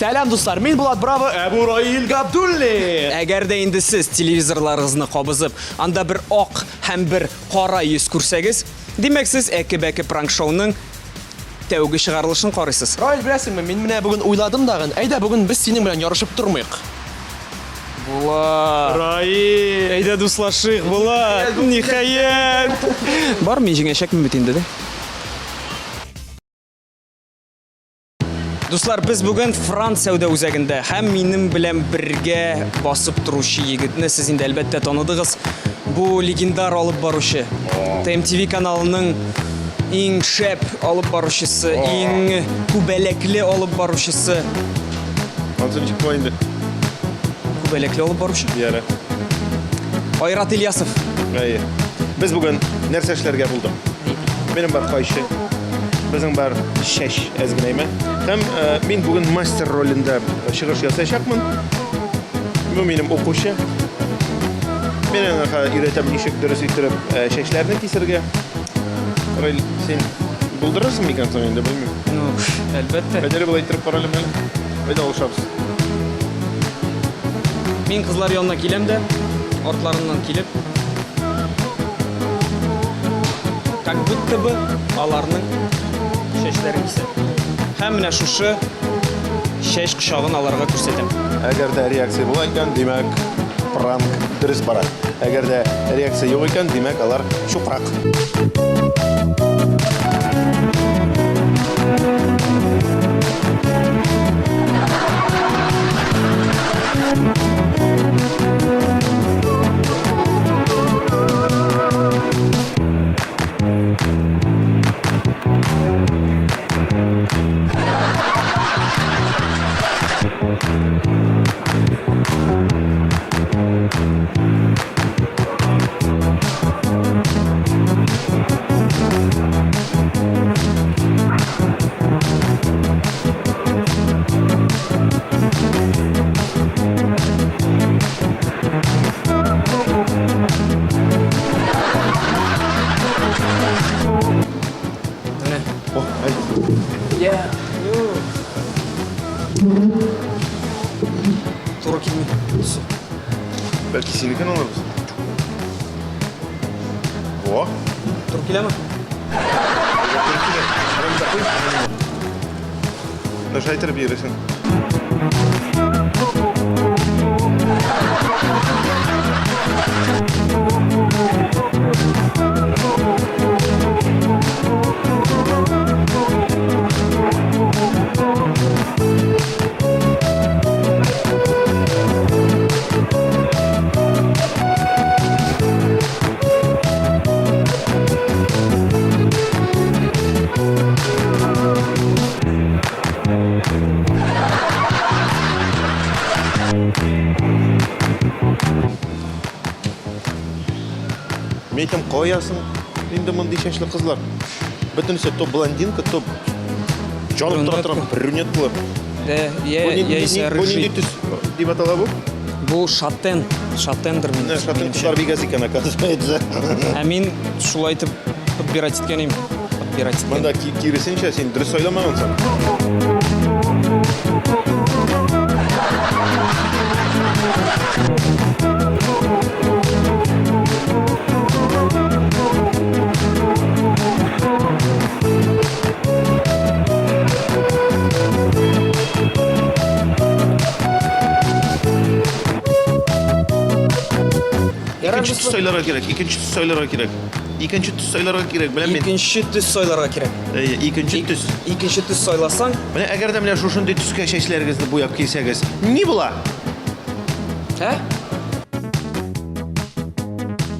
Сәлам, дуслар! Мин Булат Браво, ә бу Раил Габдуллин. Әгәр дә инде сез телевизорларыгызны кабызып, анда бер ак һәм бер кара йөз күрсәгез, димәк, сез Әке-бәке пранк-шоуның тәүге чыгарылышын карыйсыз. Раил, беләсеңме, мин менә бүген уйладым дагын, әйдә бүген без синең белән ярышып тормыйк. Булат. Раил! Әйдә дуслашыйк, Булат. Ниһаять. Бар, мин җиңәчәкмен бит инде, дә. Дуслар, без бүген Франц сәүдә үзәгендә һәм минем белән бергә басып торучы егетне сез инде әлбәттә таныдыгыз. Бу легендар алып баручы. ТМТВ каналының иң шәп алып баручысы, иң күбәләкле алып баручысы. Ансы ничек була инде? Күбәләкле алып баручы? Яра. Айрат Ильясов. Әйе. Без бүген нәрсә эшләргә булдык? Минем бар кайчы. Безнең бар чәч әз генә име. Һәм э, мин бүген мастер ролендә чыгыш ясаячакмын. Бу минем укучы. Мин аңа өйрәтәм ничек дөрес иттереп э, чәчләрне кисергә. Раил, син булдырырсың микән соң инде, белмим. Ну, әлбәттә. Әйдә болай иттереп каралым әле. Әйдә алышабыз. Мин кызлар янына киләм дә, артларыннан килеп, как будто бы аларның чәчләрен кисәм. Һәм менә шушы чәч кочагын аларга күрсәтәм. Әгәр дә реакция була икән, димәк, пранк дөрес бара. Әгәр дә реакция юк икән, димәк, алар чукрак. Менә. О, әй. Я. Туры килми. Төсе. Бәлки синекен алырбыз. Во. Туры киләме? Нәрсә әйтер бирәсең? Мин әйтәм, каясың инде мондый чәчле кызлар? Бөтенесе то блондинка, то җанып тора торган брюнеткалар. Дә, я, Бу нинди- яисә бу нинди рыжий. төс дип атала бу? Бу шатен, шатендер мин. Менә шатен минемчә. кызлар бик әз икән, оказывается. Ә мин шулай итеп подбирать иткән идем. Подбирать иткән. Монда киресенчә, син дөрес сайламагансың. Икенче төс сайларга кирәк, икенче төс сайларга кирәк. Икенче төс сайларга кирәк, беләм мин. Икенче төс сайларга кирәк. Әйе, икенче төс. Икенче төс сайласаң, Менә әгәр дә менә шушындый төскә чәчләрегезне буяп килсәгез, ни була? ә?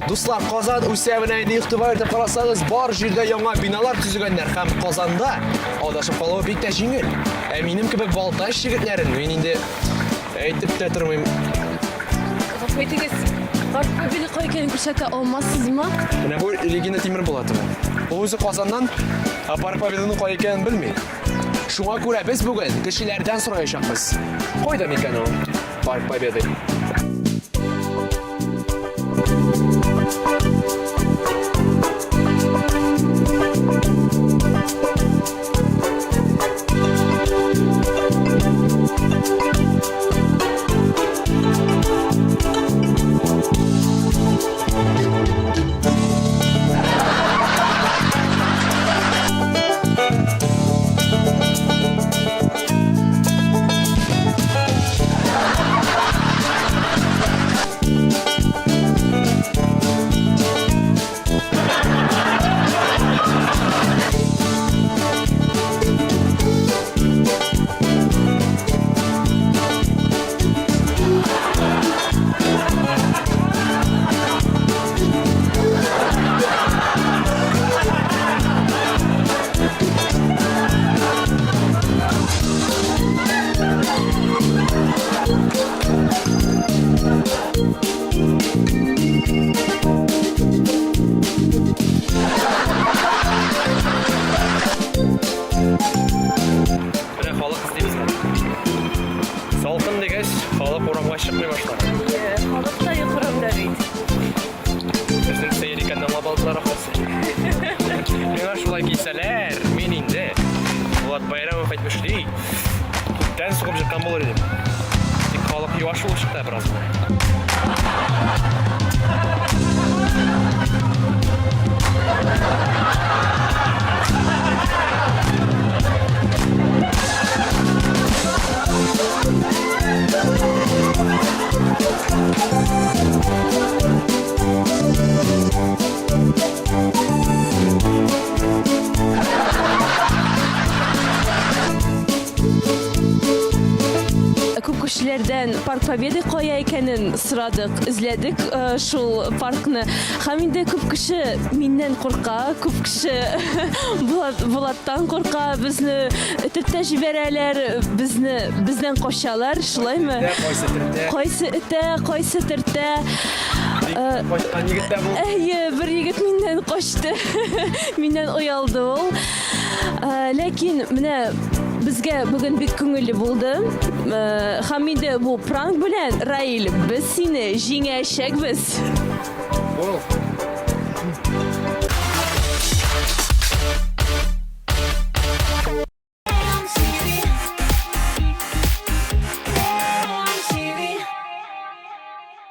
Дуслар, Казан үсә менә инде игътибар итеп карасагыз, бар җирдә яңа биналар төзегәннәр һәм Казанда адашып калуы бик тә җиңел. Ә минем кебек Балтач егетләрен мин инде әйтеп тә тормыйм. Гафу итегез, Парк Победы кай икәнен күрсәтә алмассызмы? Менә бу Регина Тимербулатова. Ул үзе Казаннан, ә Парк Победаның кай икәнен белми. Шуңа күрә без бүген кешеләрдән сораячакбыз. Кайда микән ул Парк Победы? Сүзем сәер икәнен аңлап алдылар ахрысы. Миңа шулай килсәләр, мин инде Булат Байрамов әйтмешли, күптән сугып җыккан булыр идем. Тик халык юаш булып чыкты бераз гына. Күп кешеләрдән Парк Победы кая икәнен сорадык, эзләдек э, шул паркны. Һәм инде күп кеше миннән курка, күп кеше Булат, Булаттан курка, безне этеп тә җибәрәләр, безне бездән качалар, шулаймы? Кайсы төртә? Кайсы этә, кайсы төртә. Э, Качкан егет тә бу. Әйе, бер егет миннән качты. Миннән оялды ул. Э, Ләкин менә безгә бүген бик күңелле булды. Э, Һәм инде бу пранк белән, Раил, без сине җиңәчәкбез. Бу.